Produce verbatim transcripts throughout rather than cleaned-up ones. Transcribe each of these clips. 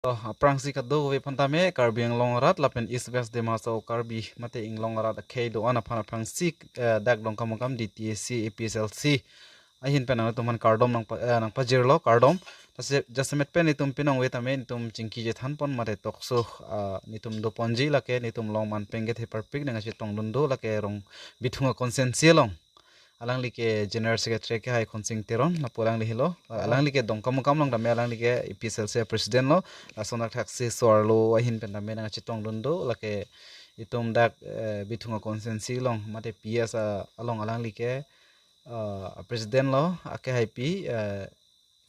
To, aphrangsi kadokave aphan tame, Karbi Anglong arat lapen East West Dima Hasao Karbi mate Anglong arat akhei do-an aphan aphrangsi, eh, dak Dongkamukam D T A C A P S L C ahin pen nangtum aphan kardom nangpa-, eh, nangpajirlo, kardom. Lasi jasemet pen itum pinong ave tame itum chingki chethanpon mate talk show, ah, itum doponji lake itum along manpeng kethe parpik nangkachetongdun do lake Rong Bithung a constituency along. Alangli ke General Secretary ke hai Khonsing Teron, lapu alangli helo. Alangli ke Dongkamukam along tame alangli ke A P S L C president lo, lason thakthaksi so-arlo ahin pen tame nangchetongdun do, lake itum dak, eh, Bithung a constituency along, mate P S a along alangli ke, eh, president lo, ake haipi, eh,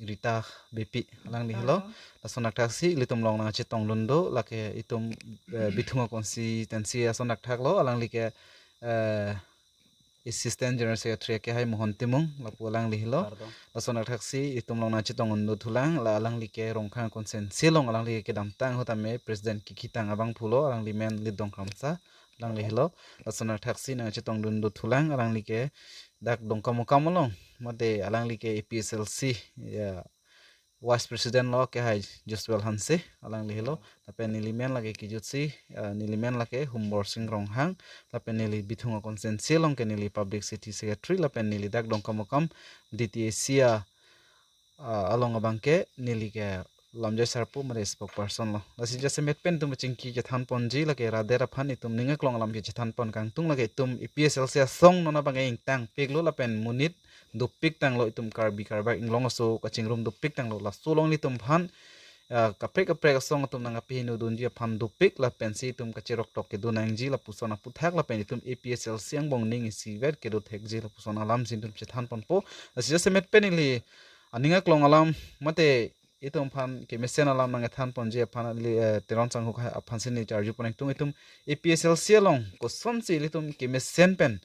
Rita Beypi alangli helo. Lason thakthaksi ilitum along nangchetongdun do, lake itum, eh, Bithung a constituency ason thakthak lo, alangli ke, eh, Assistant General Secretary ke hai Mohon Timung, lapu alangli helo. Kardom. Lason thakthaksi itum along nangchetongdun do thulang, la alangli ke Rongkhang constituency along alangli ke kedamtang ahut tame president kekitang abangphu lo, alangli men Lidong Kramsa, alangli helo. Lason thakthaksi nangchetongdun do thulang, alangli ke dak Dongkamukam along, mate alangli ke A P S L C, ya, Vice President lo ke hai Joshua Hanse, alangli helo. Lapen neli men lake kejutsi, eh, neli men lake Humborsing Ronghang, lapen neli Bithung a constituency along ke neli Publicity Secretary, lapen neli dak Dongkamukam D T A C a, ah, along abang ke neli ke lamjai sarpo mate spokesperson lo. Lasi jasemet pen itum chingki chethanponji lake rat adet aphan, itum ning aklong alam ke chethanpon kangtung, lake itum A P S L C asong non abang ke ingtangpik lo lapen monit dopik tanglo, itum Karbi Karbak Anglong aso kachingrum dopik tanglo, laso along ilitum aphan, ah, kaprek kaprek asong atum nangkapahingno dunji aphan dopik lapensi itum kacheroktok kedo nangji lapuson aphuthak lapen itum A P S L C angbong ning isivet kedo thekji lapuson alamsi itum chethanponpo. Lasi jasemet pen ili aning aklong alam mate itum aphan kemesen alam nangkethanponji aphan ili, eh, Teron Sanghuk ha-, aphansi neli charjupon ingtung, itum A P S L C along kosonsi ilitum kemesen pen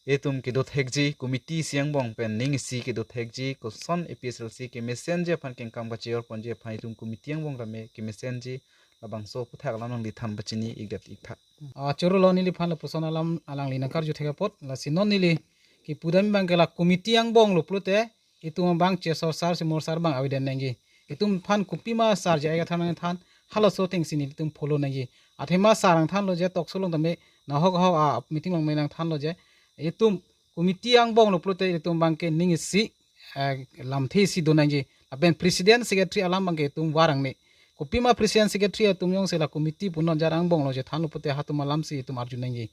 itum kedo thekji, committee isi angbong pen ning isi kedo thekji, koson A P S L C kemesenji aphan kengkam kacheorponji aphan itum committee angbong tame kemesenji, labangso aphuthak alam nangli than pachini ikdet iktha. Ah, choro lo neliphan lapuson alam alangli nangkarju thek apot, lasi non neli kipudam abang ke la committee angbong lo pulote, itum abang chesor sar, simor sar abang avedet nangji. Itum aphan kopima sar je ai kathan nangthan, halaso atengsi nelitum follow nangji. Athema sar nangthanlo je talk show along tame, nahok hok a meeting along me nangthanlo je, itum committee angbong lo pulote itum abang ke ning isi, eh, lamthe isi do nangji. Lapen president secretary alam abang ke itum var nangne. Kopima president secretary atum jongsi la committee pu non jar angbong lo chethanlo pulote hatum alamsi itum arju nangji.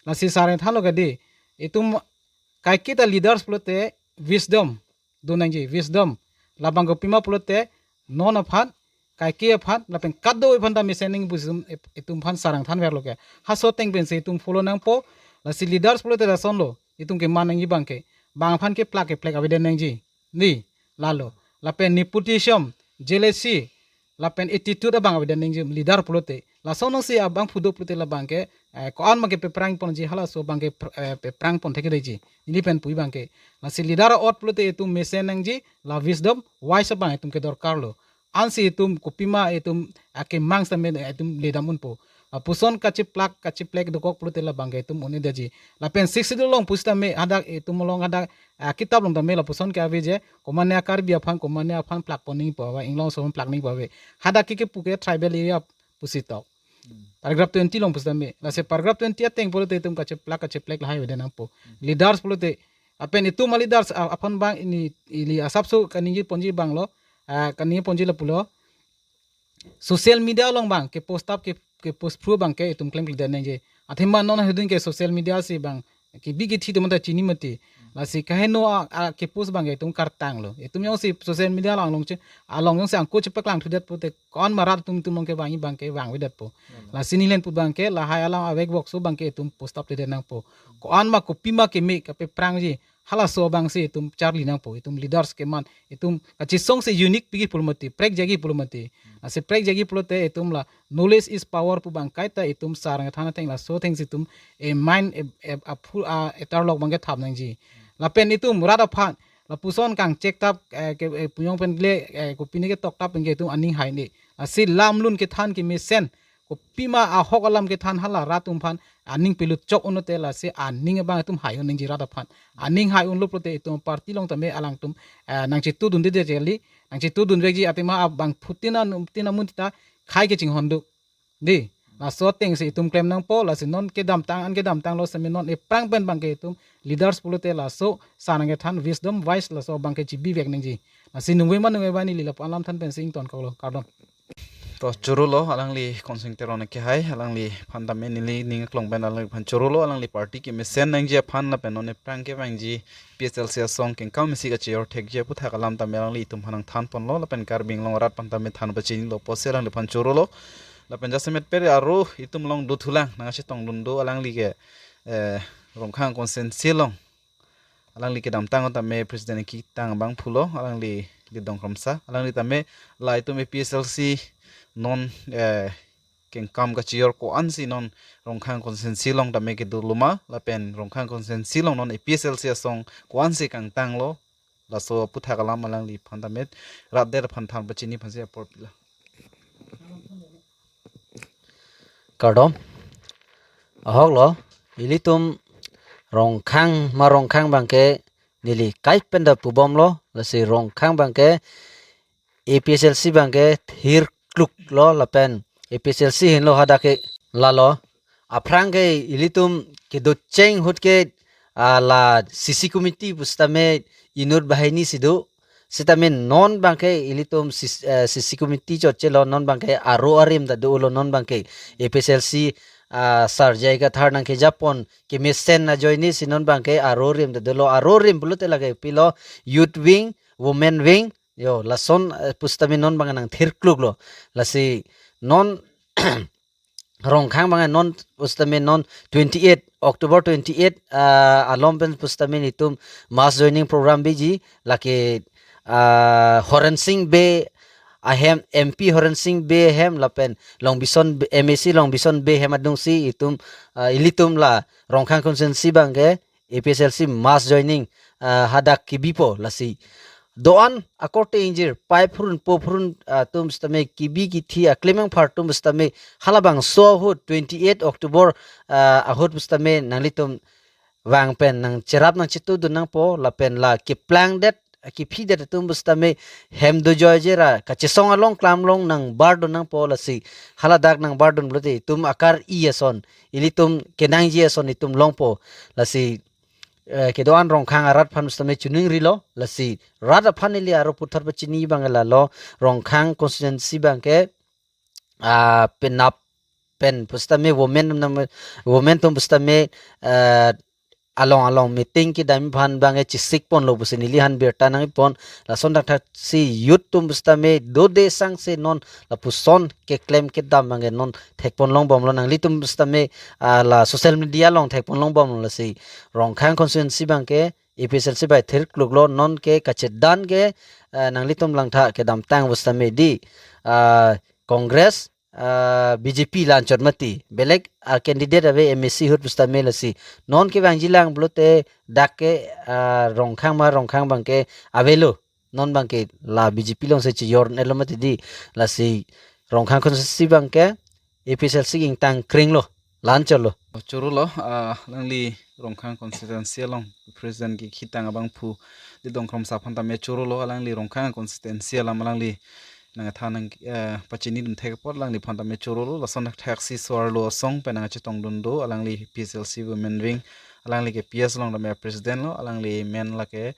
Lasi sar nangthanlo kadi, itum kaiketa leaders pulote wisdom do nangji, wisdom. Labang kopima pulote non aphan, kaike aphan, lapen kadokave aphan ta mesen nangji pusi itum, itum aphan sar nangthanverlo ke. Halaso ateng pensi itum follow nangpo, lasi leaders pulote lason lo, itum keman nangji abang ke. Bang aphan keplak keplek avedet nangji. Ni, lalo. Lapen nepotism, jealousy, lapen attitude abang avedet nangji leader pulote. Lason nangsi abangphu do pulote labang ke, eh, ko-an ma kepeprangponji halaso abang ke pr-, eh, peprangpon thektheji. Neli pen pu abang ke. Lasi leader a'ot pulote itum mesen nangji, la wisdom, wise abang itum kedorkar lo. Ansi itum kopima itum akemang sitame itum ledam unpo. Lapuson kacheplak, kacheplek dokok pulote labang ke itum un-edetji. Lapen Sixth Schedule along pusitame hadak itum along hadak, ah, kitap along tame lapuson ke ave je, komatne a-Karbi aphan, komatne aphan plakpon nangpo ave, Anglong aso aphan plak nangpo ave. Hadak ke kepu ke tribal area pusi tok. Paragraph twenty along pusitame. Lasi paragraph twenty ateng pulote itum kacheplak, kacheplek lahai avedet nangpo. Leaders pulote, lapen itum a-leaders a-, aphan abang ili, ili asapso kaningjeponji abang lo, ah, kaningjeponji lapu lo. Social media along abang kepost up ke, kepost phru abang ke itum klemkledet nangji. Athema non ahidun ke social media si abang kebi kethi atum ta chini mati. Lasi kaheno a, a kepost abang ke itum kartanglo. Itum jongsi social media along along che, along jongsi angko chepaklang thudet pulote ko-an ma rat atum, itum along kevangji abang ke vangvedetpo. Lasi neli pen pu abang ke lahai alam avek vokso abang ke itum post up thedet nangpo. Ko-an ma kopima keme kapeprangji, halaso abangsi itum charli nangpo, itum leaders keman, itum kachesongsi unique piji pulo mati, prekjiji pulo mati. Lasi prekjiji pulote itum la knowledge is power pu abang kaita itum sar nangthan ateng laso atengsi itum e mind e, e, aphu a etarlok abang ke thap nangji. Lapen itum rat aphan, lapuson kangchek tap, eh, ke, eh, punyong pen le, eh, kopine ketoktap pen ke itum aning hai ne. Lasi lamlun kethan kemesen, kopima ahok alam kethan hala rat atum aphan aning pelut chok unlote lasi aning abang itum hai un nangji rat aphan. Aning hai unlo pulote itum party along tame alangtum, eh, nangchetudunde de jeli, nangchetudunvekji athema abangphu tin an, tin amun ta khei kachinghon do. Dei, laso atengsi itum klem nangpo, lasi non kedamtang, an kedamtanglo sitame non aphrang pen abangke itum leaders pulote laso sanang kethan wisdom wise laso abangke chibivek nangji. Lasi nungve ma nungve ba neli lapu alam than pensi ingtonkoklo, kardom. To chorolo, alangli Konsing Teron kehai, alangliphan tame neli ning aklong pen alangliphan chorolo, alangli party kemesen nangji aphan lapen non aphrang kevangji P S L C asong kengkam isi kachejor thekji aputhak alam tame alanglitum aphan nangthanponlo, lapen Karbi Anglong arat aphan tame than pachinilo pusi alangliphan chorolo. Lapen jasemet peri aro itum along dothulang nangchetongdun do alangli ke, eh, Rongkhang constituency along. Alangli kedamtang tame president kithang abangphulo, alangli Lidong Kramsa, alangli tame la itum A P H L C non, eh, kengkam kachejor ko-ansi non Rongkhang constituency along tame kedolo ma, lapen Rongkhang constituency along non A P H L C asong ko-ansi kangtanglo, laso aputhak alam alangliphan tame rat det aphan than pachini aphansi apor pilo. Kardom. Ahoklo, ilitum Rongkhang ma Rongkhang abangke neli kaipenda pubomlo, lasi Rongkhang abangke A P H L C abangke thirkluklo lapen A P H L C henlo hadak ke lalo. Aphrang ke ilitum kedocheng ahut ke, ah, la C C committee pusitame inut banghini si do. Sitame non abangke ilitum C C, eh, C C committee chotchelo, non abangke aro arim ta dolo, non abangke A P H L C, ah, Sar J I Kathar nangkejapon kemesen ajoinesi non abangke aro arim ta dolo, aro arim pulote lake pilo youth wing, women wing, yo, lason, eh, pusitame non abang nangthirkluklo. Lasi non Rongkhang abang non pusitame non twenty-eight, October twenty-eight, ah, along pen pusitame itum mass joining program biji, lake, ah, Horen Sing Bey ahem, M P Horen Sing Bey ahem lapen Longbison Bey, M A C Longbison Bey ahem adungsi itum, ah, ilitum la Rongkhang constituency abangke A P H L C mass joining, ah, hadak kebipo, lasi do-an akorte ingjir, pai phurun po phurun, ah, atum sitame kebi kethe aklem angphar atum sitame halabangso ahut twenty-eight October, ah, ahut sitame nanglitum vang pen nangcherap nangchetudun nangpo, lapen la keplangdet kephidet atum pusitame hem dojoije ra kachesong along klam along nangbardun nangpo, lasi haladak nangbardun pulote itum akar-i ason, ilitum kenangji ason itum longpo, lasi, eh, kedo-an Rongkhang arat aphan pusitame chiningrilo, lasi rat aphan neli aro puthot pachini abang lalo, Rongkhang constituency abangke, ah, penap pen pusitame women nam, women atum pusitame, eh, along along meeting kedam aphan abangke chesikponlo pusi neli aphan birta nangpon, lason thakthaksi youth atum pusitame dode sangse non lapuson keklem kedam abangke non thekpon longbomlo, nanglitum pusitame, ah, la social media along thekpon longbomlo, lasi Rongkhang constituency abangke A P H L C bai thirkluklo, non ke kachedan ke, ah, nanglitum langtha kedamtang pusitame dei, ah, Congress, ah, B J P la anchot mati, belek, ah, candidate ave M A C ahut pusitame, lasi non kevangjilang pulote dak ke, ah, Rongkhang ma Rongkhang abangke avelo, non abangke la B J P alongsi chejor-etlo mati dei, lasi Rongkhang constituency abangke A P H L C ingtang kringlo, la anchotlo. Chorolo, ah, alangli Rongkhang constituency along president kekhitang abangphu Lidong Kramsa aphan tame chorolo, alangli Rongkhang constituency alam alangli nangthan nang, eh, pachinidun thek apot alangliphan tame chorolo, lason thakthaksi so-arlo asong pen nangchetongdun do, alangli A P H L C women wing, alangli ke P S along tame president lo, alangli men lake,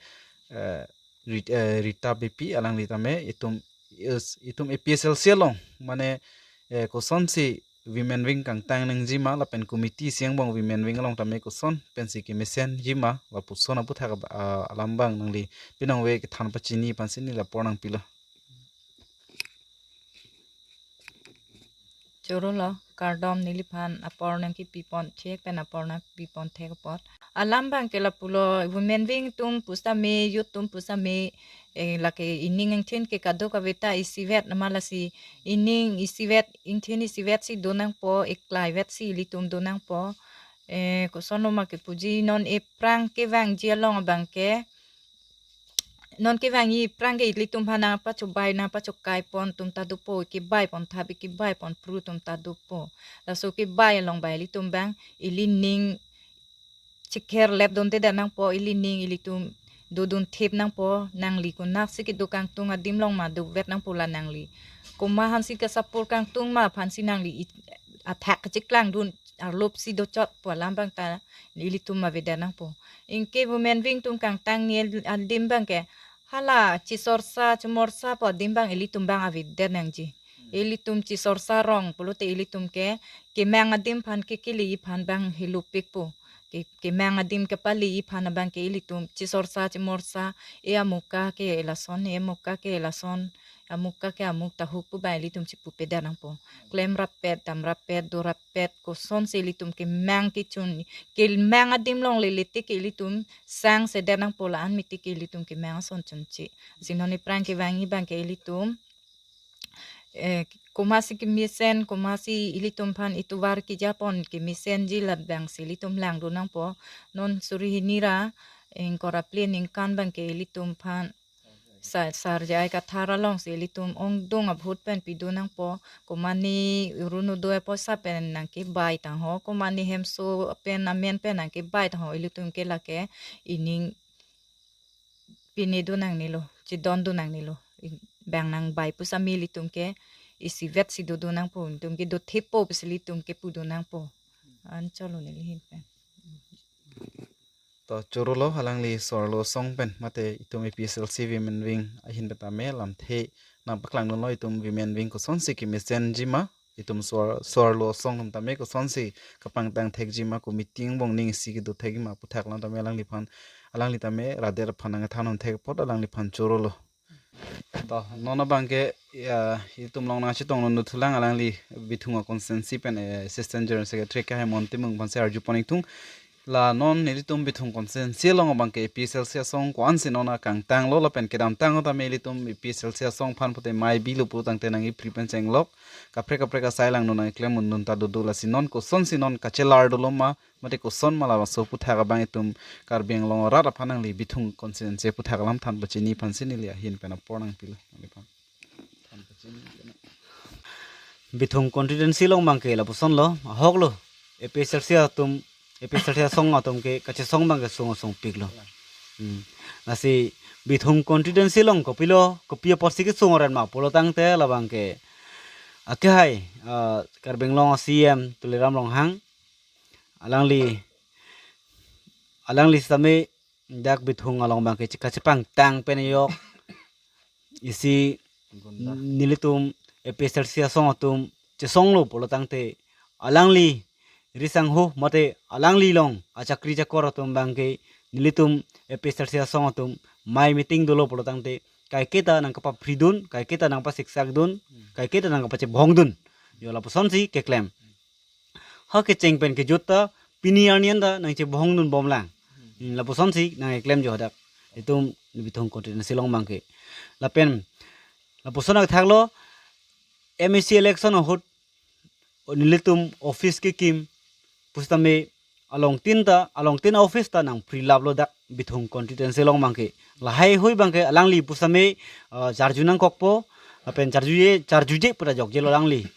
eh, Rit-, eh, Rita Beypi, alangli tame itum, is-, itum A P H L C along, mane, eh, kosonsi women wing kangtang nangji ma, lapen committee isi angbong women wing along tame koson pensi kemesenji ma, lapuson aputhak, ah, alam abang nangli pinong ave kethan pachini aphansi neli apor nangpilo. Chorolo, kardom, neliphan apor nangkepipon chek pen apor nangpipon thek apot. Alam abangke lapulo, women wing atum pusitame, youth atum pusitame, eh, lake ining ingthin ke kadokave ta isivet nama, lasi ining isivet, ingthin isivet si do nangpo, eklaivet si ilitum do nangpo. Eh, kosonlo ma kepuji, non aphrang kevangji along abangke, non kevangji aphrang ke ilitum aphan nangpachobai nangpachokaipon atum ta dopo, kebaipon thap, kebaipon phru atum ta dopo. Laso kebai along bai ilitum abang ili ning chekher lep dunde da nangpo, ili ning ilitum dodun thip nangpo, nangli konaksi kedo kangtung adim along ma dovet nangpo, la nangli Komat aphansi kasapor kangtung ma aphansi nangli i-, athak kacheklang dun arlop si dochot pu alam abang ta ilitum avedet nangpo. Anke women wing atum kangtangni adim abang ke hala chesorsa chemorsa pu adim abang ilitum abang avedet nangji. Ilitum chesorsa rong pulote ilitum ke kemang adim aphan ke kele aphan abang hilupikpo. Ke, kemang adim kepale aphan abang ke ilitum chesorsa chemorsa, e amuka ke lason, e amuka ke lason, amuka ke amuk tahuk pu abang ilitum chepupedet nangpo. Klem rappet, dam rappet, do rappet, kosonsi ilitum kemang kechun, kemang adim longle lete ke ilitum sangsedet nangpo, la-an mete ke ilitum kemang ason chunche. Si non aphrang kevangji abang ke ilitum, eh, komatsi kemesen, komatsi ilitum aphan itovar kejapon kemesenji labangsi ilitum langdun nangpo. Non suri hini ra ingkoi ra phli aningkan abang ke ilitum aphan sa-, Sarjai Kathar alongsi ilitum ongdung abhut pen pidun nangpo. Komane Orunodoi apoisa pen nangkebai tangho, komane hemso pen amen pen nangkebai tangho, ilitum ke lake ining pinedun nangnelo, chedondun nangnelo. Bang nangbai pusitame ilitum ke isivet si dodun nangpo, ilitum ke dothepo pusi ilitum ke pudun nangpo. Anchotlo neli ahin pen. To chorolo alangli so-arlo asong pen mate itum A P S L C women wing ahin pen tame lamthe nangpaklangdunlo itum women wing kosonsi kemesenji ma, itum so-ar, so-arlo asong atum tame kosonsi kapangtang thekji ma, ko meeting angbong ning isi kedo thekji ma aputhak alam tame alangliphan, alangli tame rader aphan nangthandun thek apot alangliphan chorolo. To non abang ke, ya, itum along nangchetongdun thulang alangli Bithung a-constituency pen, eh, Assistant General Secretary kehai Mon Timung aphansi arjupon ingtung. La non nelitum Bithung constituency along abang ke A P S L C asong ko-ansi non akangtanglo lapen kedamtang tame ilitum A P S L C asong aphan pute mei bilo pu tangte nangkephri pen chenglok. Kaprek kaprek asai langno nangklemdun ta dodo, lasi non kosonsi non kachelar dolo ma, mate koson ma labangso aputhak abang itum Karbi Anglong arat aphan nangli Bithung constituency aputhak alam than pachini aphansi neli ahin pen apor nangpilo. Bithung constituency along abang ke lapusonlo, ahoklo. A P S L C atum, A P S L C asong atum ke kachesong abang ke sung sungpiklo. Hmm. Lasi Bithung constituency along kopilo, kopi apotsi kesung oren ma pulo tangte labang ke akehai, ah, Karbi Anglong C E M Tuliram Ronghang, alangli, alangli sitame dak Bithung along abang ke chika chepangtang pen ajok isi nelitum A P S L C asong atum chesonglo pulo tangte alangli risangho mate alangli along achakri chakor atum abang ke nelitum A P S L C asong atum mei meeting dolo pulo tangte kaiketa nangkapaphridun, kaiketa nangpasiksekdun, kaiketa nangkapachebhongdun. Jo lapusonsi keklem. Ha kecheng pen kejut ta pini arni an ta nangchebhongdun bomlang. Hmm, lapusonsi nangkeklemji hadak itum Bithung constituency along abang ke. Lapen lapuson akthaklo, M A C election ahut nelitum office kekim pusitame along tin ta, along tin office ta nangphrilaplo dak Bithung constituency along abang ke. Lahaihui abang ke alangli pusitame, ah, charju nangkokpo, lapen charjuje, charjuje pura jokjelo alangli.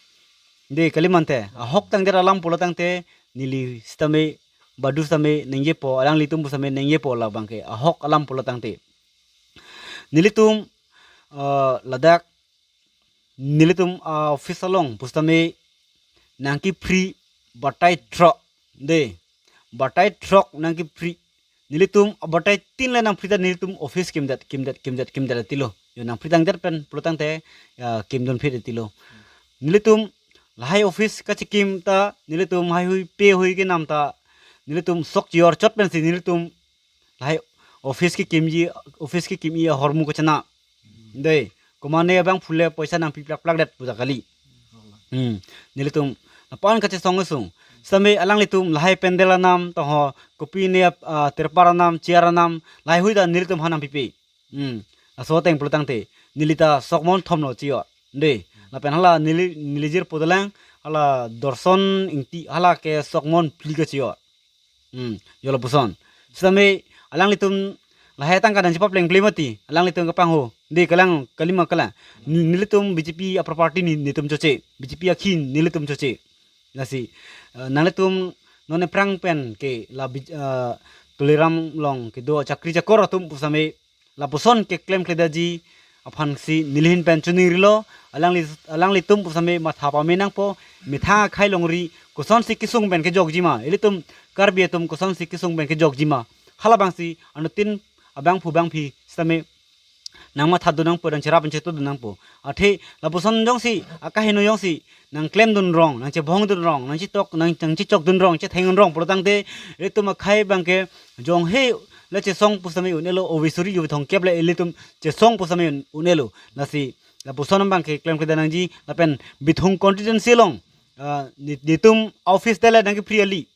De kali mate, ahok tangdet alam pulo tangte, neli sitame, badu sitame ningjepo, alanglitum pusitame ningjepo labang ke, ahok alam pulo tangte. Nelitum, ah, ladak, nelitum, ah, office along pusitame nangkephri batai throk, de, batai throk nangkephri. Nelitum abatai tin le nangphri ta nelitum office kimdet, kimdet, kimdet, kimdet tilo. Jo nangphri tangdet pen pulo tangte, ya, kimdun phit tilo. Nelitum lahai office kachekim ta, nelitum haihui pehui kenam ta, nelitum sok chior chot pensi nelitum lahai office kekimji, office kekimji ahormu kachena. De, komane abang phule poisa nangpiplakplakdet puja kali. Hmm. Nelitum lapu-an kachesong kesung. Sitame alanglitum lahai pandal anam, toho, kopine, ah, tirpal anam, chair anam, lahaihui ta nelitum aphan nangpipe. Hmm. Laso ateng pulo tangte, neli ta sok mon thomlo chior. De, lapen hala neli, neli jirpo dolang, hala Dorson Ingti, hala ke sok mon phli kachior. Hmm, jo lapuson. Sitame alanglitum lahai tangka nangchepaplengple mati, alanglitum kapanghu. De kalang, kalima kalang. Ni-, nelitum B J P a-property ni, nelitum choche. B J P akhi nelitum choche. Lasi, eh, nanglitum non aphrang pen ke la B-, eh, Tuliram along kedo chakri chakor atum pusitame lapuson keklemkledaji, aphansi nelihin pen choningrilo, alangli alanglitum pusitame matha pame nangpo, methang akhei longri kosonsi kesung pen kejokjima, ilitum Karbi atum kosonsi kesung pen kejokjima. Halabangsi anuttin abangphu bangphi sitame nangmathadun nangpo, nangcherap nangchetudun nangpo. Athe lapuson jongsi, akaheno jongsi nangklemdun rong, nangchebongdun rong, nangchetok, nang, nangchechokdun rong, chethengdun rong pulotangte, ilitum akhei abangke jonghe le chesong pusitame un-elo, ovisuri ju thongkep le ilitum chesong pusitame un-, un-elo. Lasi lapuson abangke klemkledet nangji, lapen Bithung constituency along, ah, ni-, nitum office tele nangkepri ali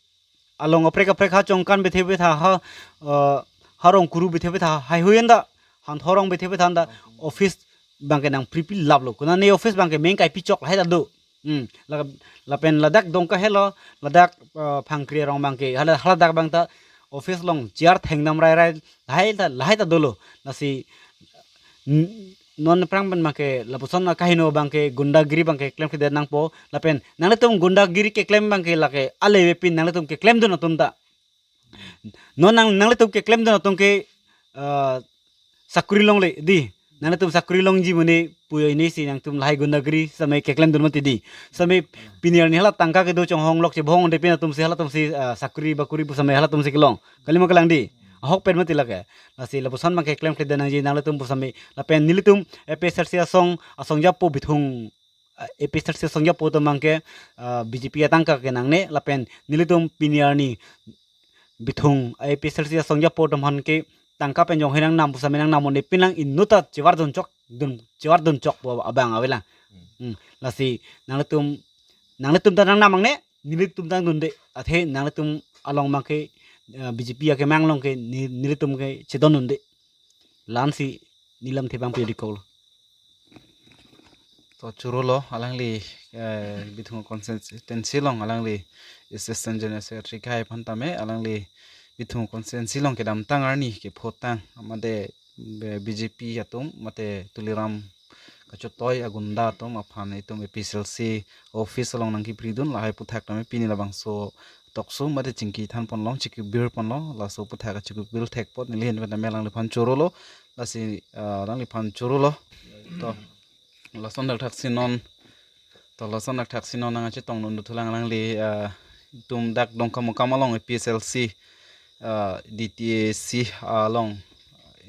along kaprek kaprek ha Chongkan bethe betha ha, eh, ha Rongkuru bethe betha haihui anda, Hanthorong bethe betha anda office abangke nangpripri laplo. Konane office abangke meng kaipi chok lahai ta do. Hmm, la-, lapen ladak Dongka helo, ladak, eh, Phangkri arong abangke, hala, haladak abang ta office along chair thengdam rai rai lahai ta, lahai ta dolo. Lasi N-, non aphrang pen abangke lapuson akaheno abangke gundagiri abangke klemkledet nangpo, lapen nanglitum gundagiri keklem abangke lake alevepin nanglitum keklemdun atum ta. Non nang, nanglitum keklemdun atum ke, ah, sakuri longle dei. Nanglitum sakuri longji mene puyo ini si nangtum lahai gundagiri sitame keklemdun mati dei. Sitame pini arni hala tangka kedo chonghong lok chebong depin atumsi halatumsi, ah, sakuri bakuri pusitame halatumsi kelong. Kalima kelang dei. Ahok pen mati lake. Lasi lapuson abangke klemkledet nangji nanglitum pusitame. Lapen nelitum A P H L C asong, asong japo Bithung, ah, A P H L C asong japo atum abangke, ah, B J P atangka kenangne. Lapen nelitum pini arni Bithung A P H L C asong japo atum aphan ke tangka pen jonghe nangnam pusitame nangnam un-epin lang, inut ta chevardun chok, dun, chevardun chokpo abang avelang. Hmm. Lasi nanglitum, nanglitum ta nangnam nangne, nelitum ta dunde. Athe nanglitum along abangke, eh, B J P akemang along ke ne-, nelitum ke chedondunde. La-ansi neli lamthe abang pejodi kok lo. To chorolo alangli, eh, Bithung constituency along alangli Assistant General Secretary kahai aphan tame alangli Bithung constituency along kedamtang arni kephotang mate B J P atum mate Tuliram Kachotoi agunda atum aphan itum A P H L C office along nangkepridun lahai aputhak tame pini labangso tokso mate chingki than ponlong, chingki bir ponlong, laso aputhak chingki bir thekpo, nelihin pen tame alangliphan chorolo, lasi, ah, alangliphan chorolo. To lason dak thaksi non, to lason dak thaksi non nangchetongdun thulang alangli, ah, itum dak Dongkamukam along A P H L C, ah, D T A C along,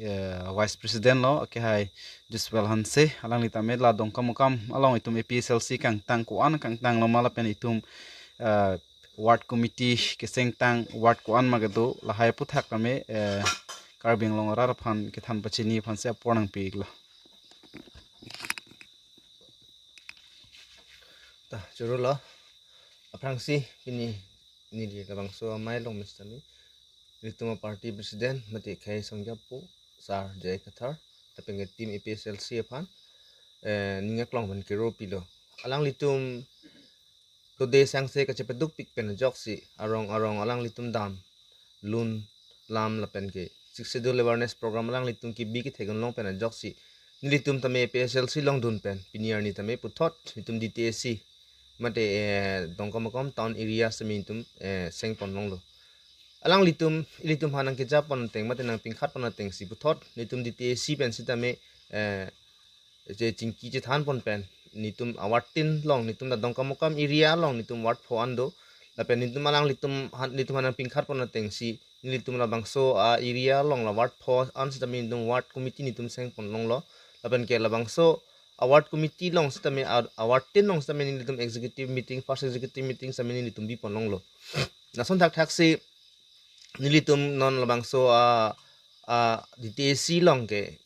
eh, Vice President lo, akehai Jospel Hanse, alangli tame la Dongkamukam along itum A P H L C kangtang ko-an kangtang lo ma lapen itum, eh, ward committee kesengtang ward ko-an ma kedo lahai aputhak tame, eh, Karbi Anglong arat aphan kethan pachini aphansi apor nangpi-iklo. Ta chorolo. Aphrangsi pini neli labangso amei along mestami nelitum a-party president mate khei asong japo Sar J I Kathar lapen ke team A P H L C aphan, eh, ning aklong pen kero pilo. Alanglitum tode sangse kachepadukpik pen ajoksi arong arong alanglitum dam lun lam lapen ke Sixth Schedule awareness program alanglitum kebi kethek unlong pen ajoksi nelitum tame A P H L C along dun pen pini arni tame puthot itum D T A C mate, eh, Dongkamukam town area sitame itum, eh, seng ponlonglo. Alanglitum, ilitum aphan nangkeja pon ateng mate nangpingkhat pon atengsi puthot nelitum D T A C pen sitame, eh, je chingki chethan pon pen nelitum a-ward tin along, nelitum ta Dongkamukam area along nelitum ward pho an do. Lapen nelitum alanglitum aphan, nelitum aphan nangpingkhat pon atengsi nelitum labangso a-area along la ward pho an sitame nelitum ward committee nelitum seng ponlonglo. Lapen ke labangso a-ward committee along sitame a, a-ward tin along sitame nelitum executive meeting, first executive meeting sitame nelitum bi ponlonglo. Lason thakthaksi nelitum non labangso a, a D T A C along ke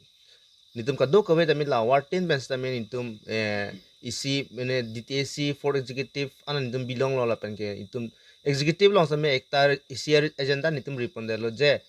nelitum kadokave tame la ward tin pen sitame nelitum, eh, isi mane D T A C fourth executive an nelitum bilonglo lapen ke itum executive along sitame ekta isi agenda nelitum ri pondetlo je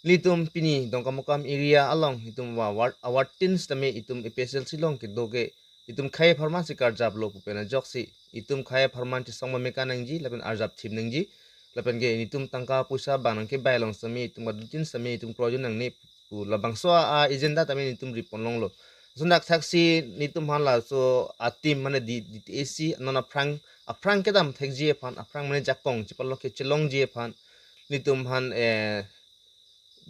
nelitum pini Dongkamukam area along itum wa ward, a-ward tin sitame itum A P H L C along kedo ke itum khei apharman si karjaplo pu pen ajoksi itum khei apharman chesong mame kanangji lapen arjap thip nangji lapen ke nelitum tangka poisa bang nangkebai along sitame itum kadokave tin sitame itum kroijun nangne pu labangso a-agenda tame nelitum ri ponlonglo. Lason thakthaksi nelitum aphan laso a-team mane D-, D T A C non aphrang, aphrang kedam thekji aphan, aphrang mane jakong chepalok ke chelongji aphan nelitum aphan, eh,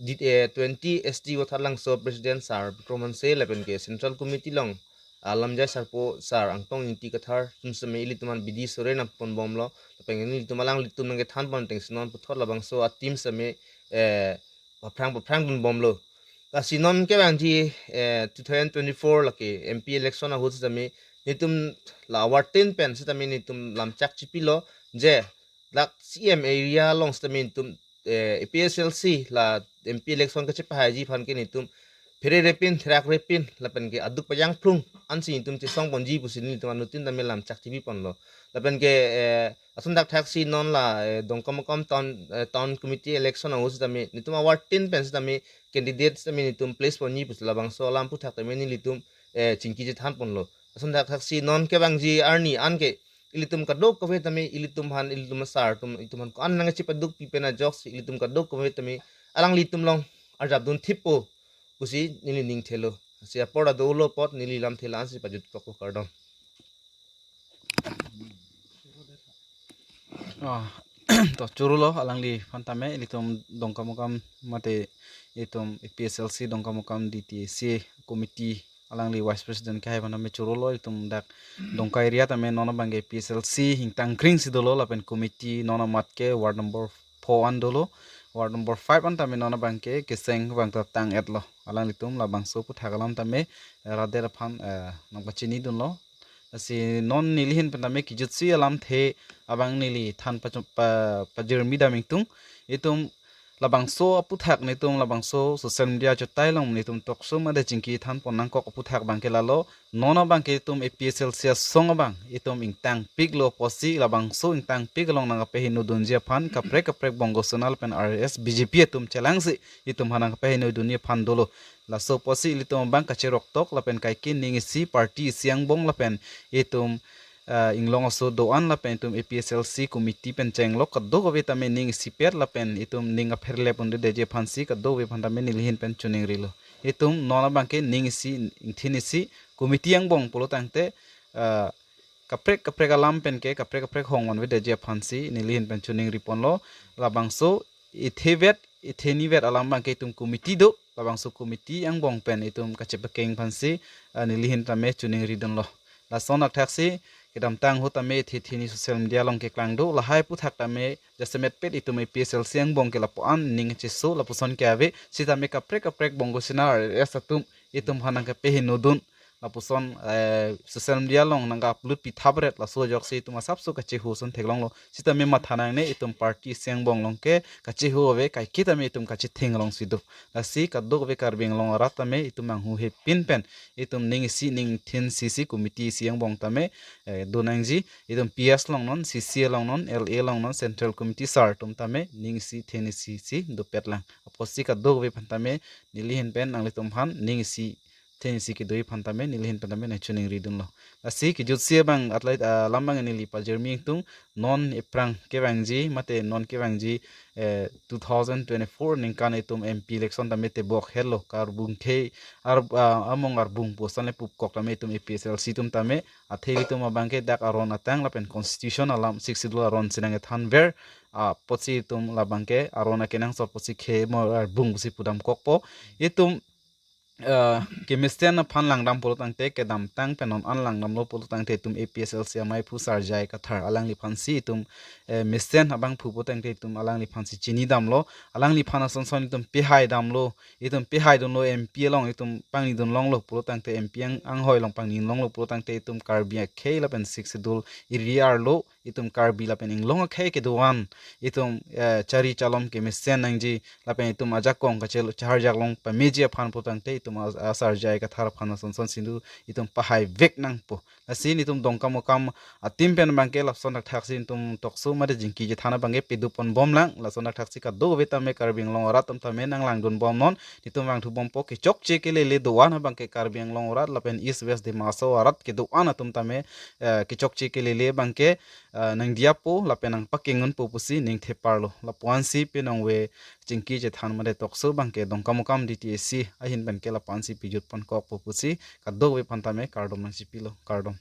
D, eh, twenty S T Watharlangso President Sir Bikram Hanse lapen ke Central Committee along, ah, lamjai sarpo Sir Angtong Ingti Kathar atum sitame ilitum aphan bidi sore nangpon bomlo. Lapen ke nelitum alanglitum nangkethan pon atengsi non puthot labangso a-team sitame, eh, paphrang paphrang dun bomlo. Lasi non kevangji, eh, two thousand twenty-four lake M P election ahut sitame nelitum la awartin pen sitame nelitum lamchak chipilo je dak C M area along sitame nelitum, eh, A P H L C la M P election kachepahaiji aphan ke nelitum pherere pin, therakre pin lapen ke aduk pajangphlung ansi nelitum chesong ponji pusi nelitum anuttin tame lamchak chipi ponlo. Lapen ke, eh, lason thakthaksi non la, eh, Dongkamukam town, eh, town committee election ahut sitame nelitum awartin pen sitame candidate sitame nelitum place ponji pusi labangso alam aphuthak tame nelitum, eh, chingki chethan ponlo. Lason thakthaksi non kevangji arni anke ilitum kadokave tame ilitum aphan, ilitum asar atum, ilitum aphan ko-an nangchepaduk pi pen ajoksi ilitum kadokave tame alanglitum along arjap dun thippo pusi neli ning thelo. Si apor ta dolo apot neli lamthe la-ansi pajut koklo, kardom. Ah, to chorolo alangliphan tame, ilitum Dongkamukam mate itum A P H L C Dongkamukam D T A C committee alangli vice president kehai aphan tame chorolo. Itum dak Dongka area tame non abangke A P H L C ingtang kring si dolo lapen committee non amat ke ward number four an dolo, ward number five an tame non abangke keseng abang ta tang-etlo. Alanglitum labangso aphuthak alam tame rader aphan, eh, nangpachini dunlo. Lasi non neli ahin pen tame kejutsi alamthe abang neli than pa, pa, pajirmi dam ingtung. Itum labangso aphuthak nelitum labangso social media achutai along nelitum talk show mate chingki than pon nangkok aphuthak abangke lalo. Non abangke itum A P H L C asong abang itum ingtangpiklo apotsi labangso ingtangpik along nangkapaheno dunji aphan kaprek kaprek Bongo Sena lapen R S S B J P atum chelangsi itum aphan nangkapaheno dunji aphan dolo. Laso apotsi ilitum abang kacheroktok lapen kaike ning isi party isi angbong lapen itum, ah, inglong aso do-an lapen itum A P H L C committee pen chenglok kadokave tame ning isipet lapen itum ning apherle pon-edetji aphansi kadokave aphan tame neli ahin pen choningrilo. Itum non abangke ning isi, ingthin isi, committee angbong pulo tangte, ah, kaprek kaprek alam pen ke kaprek kaprek hong vanvedetji aphansi neli ahin pen choningri ponlo. Labangso ithevet, ithenivet alam abangke itum committee do, labangso committee angbong pen itum kachepakeng aphansi, ah, neli ahin tame choningri dunlo. Lason thakthaksi kedamtang ahut tame ithe itheni social media along keklang do, lahai aphuthak tame jasemetpet itum A P H L C angbong ke lapu-an ning cheso lapuson ke ave, sitame kaprek kaprek Bongo Sena R S S atum itum aphan nangkapaheno dun. Lapuson, eh, social media along nangka-upload pi thapret, laso ajoksi itum asapso kacheho ason theklonglo. Sitame matha nangne, itum party isi angbong along ke kacheho ave, kaike tame itum kachetheng alongsi do. Lasi kadokave Karbi Anglong arat tame itum manghu hepin pen itum ning isi ning thin isi si committee isi angbong tame, eh, do nangji. Itum P S along non, C C along non, L A along non, Central Committee sar atum tame ning isi thin isi si dopet lang. Apotsi kadokave aphan tame neli ahin pen nanglitum aphan ning isi thin isi kedoji aphan tame neli ahin pen tame nangchoningri dunlo. Lasi kejutsi abang atlait, ah, alam abang neli pajirmi ingtung. Non ephrang kevangji mate non kevangji, eh, two thousand twenty-four ningkan itum M P election tame tebok helo, karbung khei ar, ah, among arbung posan le pupkok tame itum A P H L C atum tame athe ilitum abangke dak aron atang lapen constitution alam, Sixth Schedule aron si nangkethanver apotsi itum labangke aron akenangsot apotsi khei mo arbung pusi pudamkokpo. Itum, eh, kemesen aphan langdam pulo tangte kedamtang pen non an langdamlo pulo tangte itum A P H L C amaiphu Sir J I Kathar alangliphansi itum, eh, mesen abangphu pulo tangte itum alangliphansi chinidamlo. Alangliphan asonson itum pehaidamlo, itum pehaidunlo, M P along itum pangni dunlonglo pulo tangte, M P ang, anghoi along pangni dunlonglo pulo tangte itum Karbi akhei lapen Sixth Schedule area arlo itum Karbi lapen inglong akhei kedo-an itum, eh, chari chalom kemesen nangji lapen itum ajakong kachel chaharjak long pameji aphan pulo tangte itum a, a Sir J I Kathar aphan asonson si do itum pahaivek nangpo. Lasi nelitum Dongkamukam a-team pen abangke lason thakthaksi nelitum talk show mate chingki chethan abangke pidun ponbom lang. Lason thakthaksi kadokave tame Karbi Anglong arat atum tame nanglangdun bomnon. Nelitum vangthu bompo, kechokche kelele do-an abangke Karbi Anglong arat lapen East West Dima Hasao arat kedo-an atum tame, eh, kechokche kelele abangke, eh, nangdiyapo lapen nangpakeng unpo pusi ning theparlo. Lapu-ansi penang ave chingki chethan mate talk show abangke Dongkamukam D T A C ahin pen ke lapu-ansi pijut ponkokpo pusi kadokave aphan tame kardom nangchipilo. Kardom.